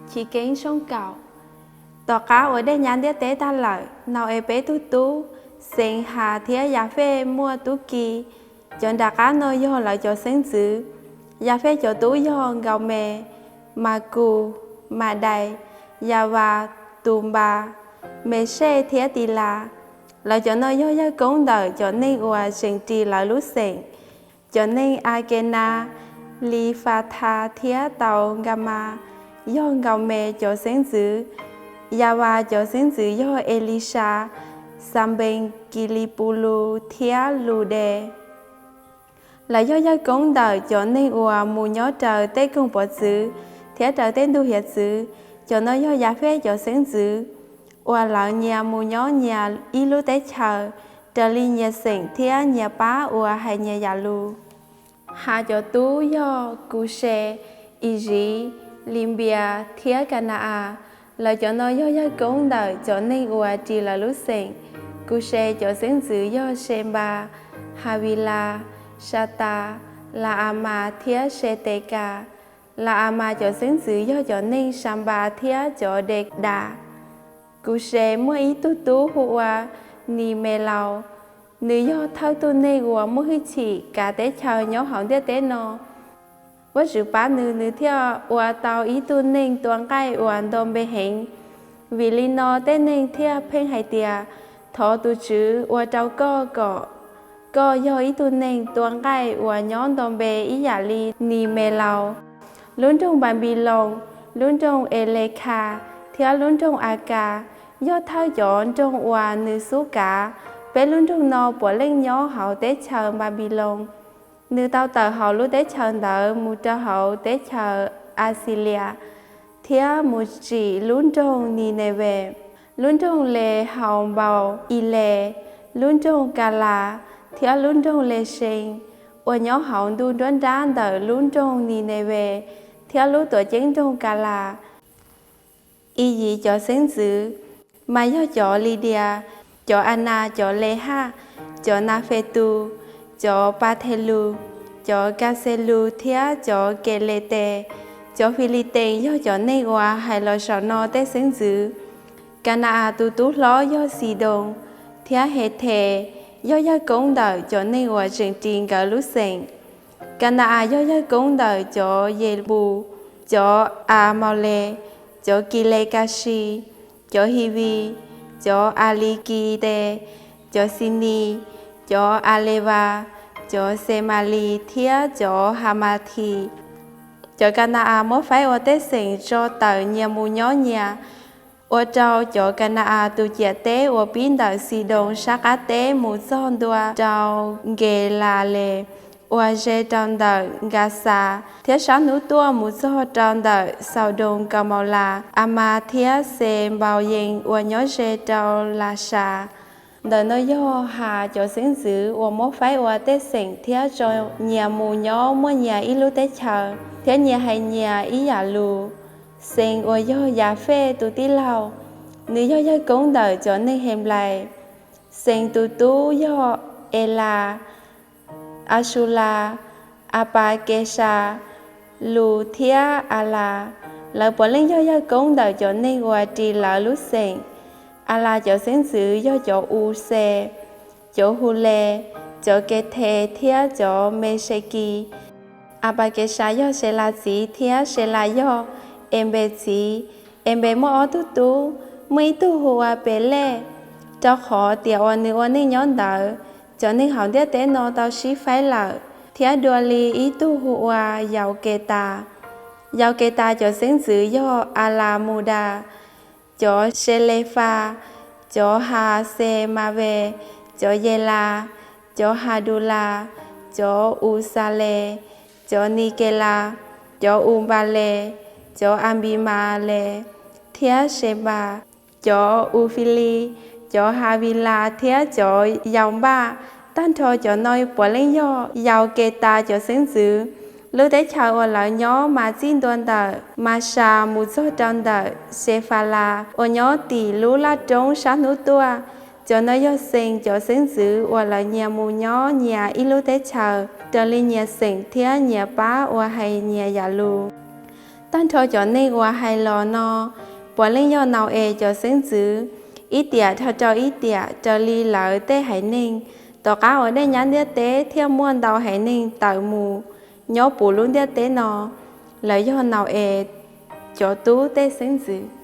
Chiv Keeb tshooj kaum. Tom qab uas dej nyab ntiaj teb tag lawm, Nau-es peb tug tub, Xees, Has thiab Yafej muaj tub ki. Cov nram qab no yog lawv cov xeeb ntxwv. Yafej cov tub yog Nkaumes, Makus, Madais, Yavas, Tunpas, Mexej thiab Tilas. Lawv cov no yog yawg koob ntawm cov neeg uas tseem ris lawv lub xeem. Cov neeg Akenas, Lifathas thiab tau Nkamas yog Nkaumes cov xeeb ntxwv. Yavas cov xeeb ntxwv yog Elisas, Xanpees, Kilipulus thiab Ludes. Lawv yog yawg koob ntawm cov neeg uas mus nyob raws tej koog pov txwv thiab raws tej ntug hiav txwv. Cov no yog Yafej cov xeeb ntxwv uas lawv nyias mus nyob nyias ib lub teb chaws, raws li nyias xeem thiab nyias pab uas hais nyias yam lus. Has cov tub yog Kuses, Iziv, Linpias thiab Kana-as. Lawv cov no yog yawg koob ntawm cov neeg uas ris lawv lub xeem. Kuses cov xeeb ntxwv yog Senpas, Havilas, Satas, La-amas thiab Setekas. La-amas cov xeeb ntxwv yog cov neeg Sanpas thiab cov Dedas. Kuses muaj ib tug tub hu ua Nimelaus. Nws yog thawj tug neeg uas muaj hwj chim kav teb chaws nyob hauv ntiaj teb no. Vajtswv pab nws, nws thiaj ua tau ib tug neeg tua nqaij uas nto npe heev. Vim li no tej neeg thiaj pheej hais tias, thov tus Tswv ua rau koj kom koj yog ib tug neeg tua nqaij uas nyob nto npe ib yam li Nimelaus. Lub nroog Npanpiloos, lub nroog Elekhas thiab lub nroog Akas yog thawj cov nroog uas nws xub kav. Peb lub nroog no puav leej nyob hauv teb chaws Npanpiloos. Nws tau tawm hauv lub teb chaws ntawd mus rau hauv teb chaws Axilias thiab mus tsim lub nroog Nineves, lub nroog Lehaunpausiles, lub nroog Kalas thiab lub nroog Lesees uas nyob hauv ntuj nruab nrab ntawm lub nroog Nineves thiab lub tuam ceeb nroog Kalas. Iziv cov xeeb ntxwv mas yog cov Lidias, cov Anas, cov Lehas, cov Nafetus, cov Pathelus, cov Kaxelus thiab cov Keletes. Cov Filitees yog cov neeg uas hais los saum no tej xeeb ntxwv. Kana-as tus tub hlob yog Xidoos thiab Hethes yog yawg koob ntawm cov neeg uas tseem ris nkawd lub xeem. Kana-as yog yawg koob ntawm cov Yebus, cov Amaules, cov Kilekasis, cov Hivis, cov Alikites, cov Sinis, cov Alevas, cov Xemalis thiab cov Hamathis. Cov Kana-as muab faib ua tej xeem tso tawm nyias mus nyob nyias, ua rau cov Kana-as tus ciam teb uas pib ntawm Xidoos sab qab teb mus txog ntua rau Nkelales uas ze rau ntawm Nkaxas thiab sab hnub tuaj mus txog rau ntawm Xaudoos, Kaumaulas, Amas thiab Xenpauyees uas nyob ze rau Lasas. Ntawm no yog Has cov xeeb ntxwv uas muab faib ua tej xeem thiab tso nyias mus nyob muaj nyias ib lub teb chaws thiab nyias hais nyias ib yam lus. Xees uas yog Yafej tus tij laug, nws yog yawg koob ntawm cov neeg Henplais. Xees tus tub yog Elas, Asulas, Apakesas, Lus thiab Alas. Lawv puav leej yog yawg koob ntawm cov neeg uas ris lawv lub xeem. Alas cov xeeb ntxwv yog cov Uses, cov Hules, cov Kethes thiab cov Mexekis. Apakesas yog Selas txiv thiab Selas yog Enpes txiv. Enpes muaj ob tug tub, muaj ib tug hu ua Pelej, rau qhov tiam uas nws ua neej nyob ntawd, cov neeg hauv ntiaj teb no tau sib faib lawm, thiab dua li ib tug hu ua Yauketas. Yauketas cov xeeb ntxwv yog Alamudas, cov Selefas, cov Hasemaves, cov Yelas, cov Hadulas, cov Usales, cov Nikelas, cov Unpales, cov Anpimales thiab Senpas, cov Ufilis, cov Havilas thiab cov Yaunpaj. Tag nrho cov no puav leej yog Yauketas cov xeeb ntxwv. Lub teb chaws uas lawv nyob mas txij ntua ntawm Masas mus txog rau ntawm Sefalas uas nyob tim lub laj roob sab hnub tuaj. Cov no yog Xees cov xeeb ntxwv uas lawv nyias mus nyob nyias ib lub teb chaws raws li nyias xeem thiab nyias pab uas hais nyias yam lus. Tag nrho cov neeg uas hais los no puav leej yog Nau-es cov xeeb ntxwv, ib tiam dhau rau ib tiam raws li lawv tej haiv neeg. Tom qab uas dej nyab ntiaj teb thiaj muaj ntau haiv neeg tawm mus nyob puv lub ntiaj teb no, lawv yog Nau-es cov tub tej xeeb ntxwv.